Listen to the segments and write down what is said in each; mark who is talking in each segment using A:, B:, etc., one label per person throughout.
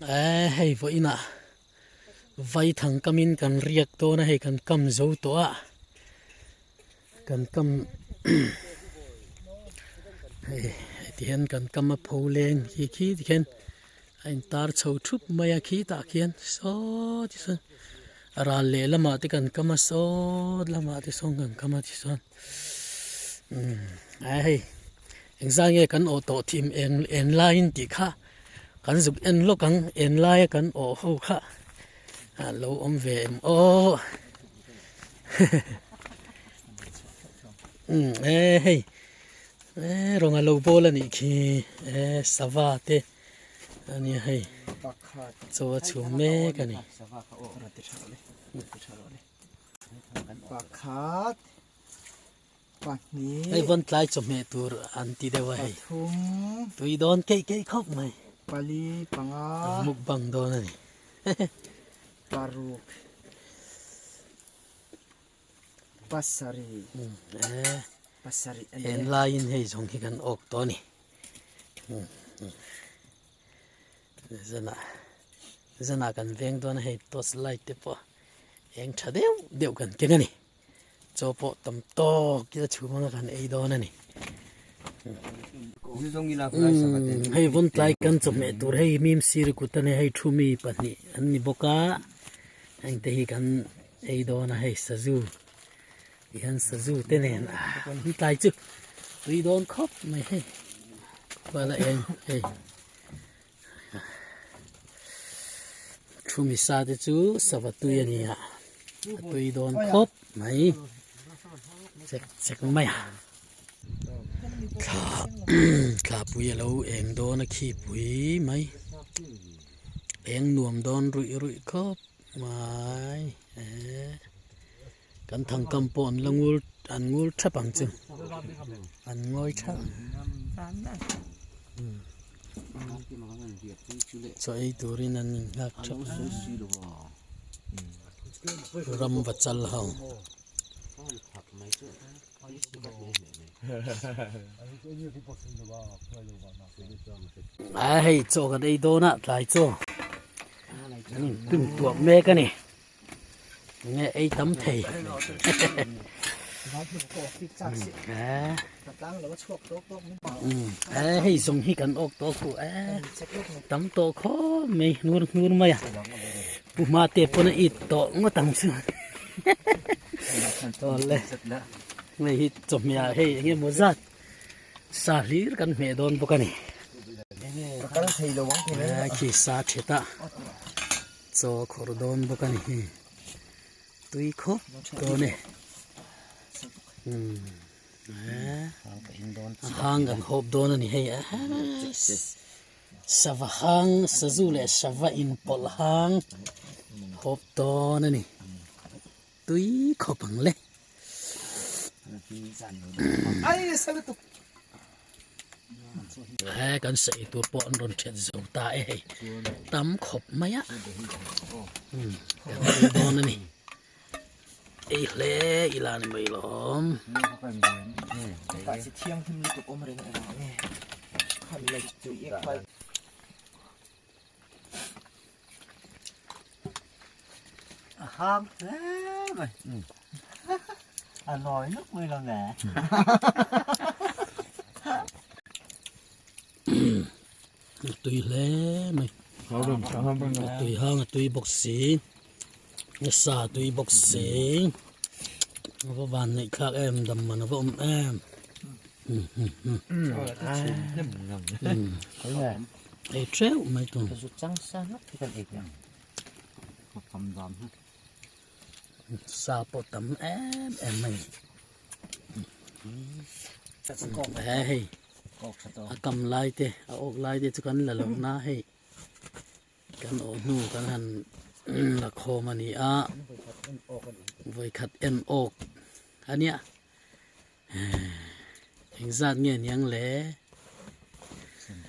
A: Eee hei vawiinah vaithang kamin kan riak dawn a hei kan kam zo tawh a kan kam hei heti hian kan kam a pho leng khi khi ti khian a intar chho thup mai a khitah khian saw ti sawn a ral lehlamah te kan kam a saw lamah te sawn kan kam a tichuan. Umm a hei engzah nge kan awh tawh thim eng eng laiin tih kha kan zuk en lawk ang eng laia kan awh ho kha a lo awm ve em aw umm e hei e rawnga lo bawl a nih khi e sava te a nia hei chaw a chhum mek a ni.
B: Pakhat, pahnih.
A: Hei vawn tlai chawhmeh tur an ti deuh a hei.
B: Pathum.
A: Tui dawn keih keih khawp mai.
B: Pali, panga.
A: An mukbang dawn a ni.
B: Paruk. Pasarih. Pasarih a ni e.
A: En laiin hei zawng hi kan awk tawh a ni. Zanah zanah kan veng dawn a hei torch light te pawh eng tha deuh deuh kan keng a ni chaw pawh tam tawk ila chhum anga kan ei dawn a ni hei vawn tlai kan chawhmeh tur hei mim sir kut a ni hei thu mi pahnih an ni bawk a heng te hi kan ei dawn a hei sazu tihian sazu te nen an tlai chu tui dawn khawp mai hei kuala eng hei. Thu misa te chu sava tui a ni a a tui dawn khawp mai chek chek mai a thla thla pui a lo eng dawn a khi pui mai eng nuam dawn ruih ruih khawp mai eee. Kan thangkam pawh an la ngur an ngur thap ang chu an ngawi thap chaw ei turin an innghak thap ram va chal ho. A hei chaw kan ei dawn a tlai chaw an intum tuak mek a ni. Nge ei tam thei. Ee hei zawng hi kan awk tawh khu ee tam tawh khawp mai hnur hnur mai a pu hma te pawn a it tawh ngawt ang chu awle hei hi chawhmeh ah hei eng emaw zat sa hlir kan hmeh dawn bawk a ni khi sa thet a. Chaw khawrh dawn bawk a ni hi tui khawp dawn e a hang kan hawp dawn a ni hei a sava hang sazu leh sava inpawlh hang hawp dawn a ni tui khawp ang le. He kan sawi tur pawh an rawn ṭhet zo ta e hei tam khawp mai a kan ei dawn a ni ei hle ila ni mai lawm.
C: A hang hle mai a nawi nuk mai lo nè
A: tui hle mai a tui hang a tui bawk si a sa tui bawk si a va van neih thlak em dam man a va awm em ei teuh mai tur. Sa pawh tam em em mai he hei a kam lai te a awk lai te chu kan la lo na hei kan awh hnu kan han la khawm a ni a vawikhat en awk a nia engzat nge niang le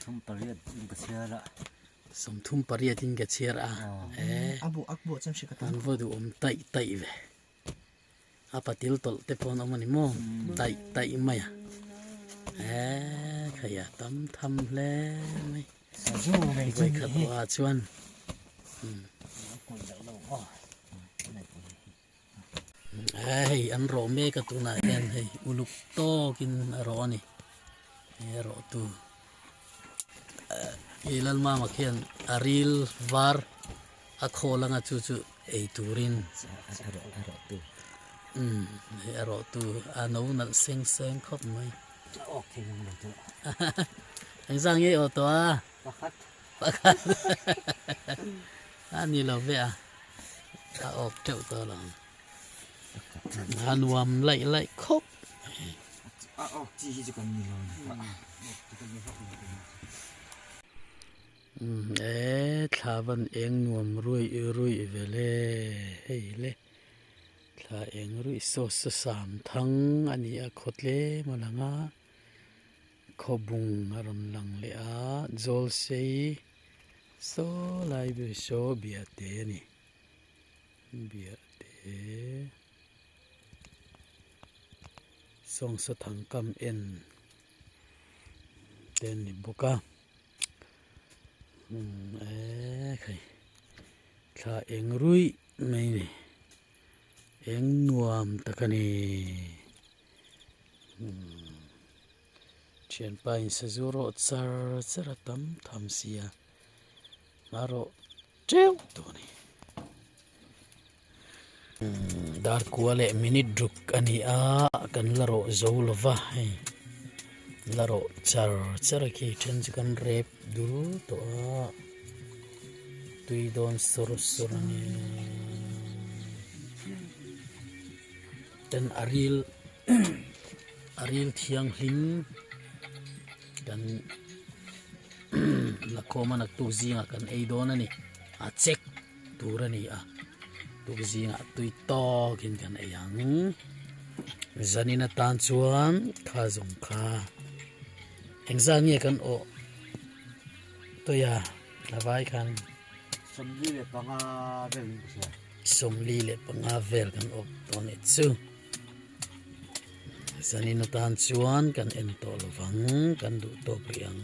A: 38 in ka chhiar a an va duhawm taih taih ve a patil tawlh te pawh an awm a ni maw taih taih mai a eee khaia tam tham hle mai. Vawikhat awh ah chuan hei an rawh mek a tunah hian hei uluk tawkin a rawh a ni he rawh tu hei Lalmama khian a ril var a khawl anga chu chu ei turin umm hei a rawh tu a no nalh seng seng khawp mai. Engzah nge aw tawh a?
C: Pakhat.
A: Pakhat. A ni lo ve a. A awk teuh tawh lo. A nuam laih laih khawp.
B: A awk chi hi chu kan ni lo ni.
A: E thla van eng nuam rui rui ve le hei le. Thla eng ruih saw saw sam thang a ni a khaw tlem a lang a. Khawbung a rawn lang leh a, Zawlsei saw lai ber saw Biate a ni. Biate Sawngsaw Thangkam en te an ni bawk a. Umm eee khai thla eng ruih mai a ni. Eng nuam tak a ni. Thianpa in sazu rawh char char a tam tham sia a rawh teuh tawh a ni. Dar kua leh minute ruk a ni a kan la rawh zo lo va hei la rawh char char a khi then chu kan rep dul tawh a tui dawn sawr sawr a ni. Ten a ril a ril thianghlim kan lakhawm a naktuk zingah kan ei dawn a ni a chek tur a ni a tuk zingah tui tawkin kan ei ang zanin atan chuan kha zawng kha engzat nge kan awh tawih a a vai khan.
C: 75 vel in ka hria.
A: 45 vel kan awp tawh anih chu. Zanin atan chuan kan en tawh lovang, kan duh tawk rih ang.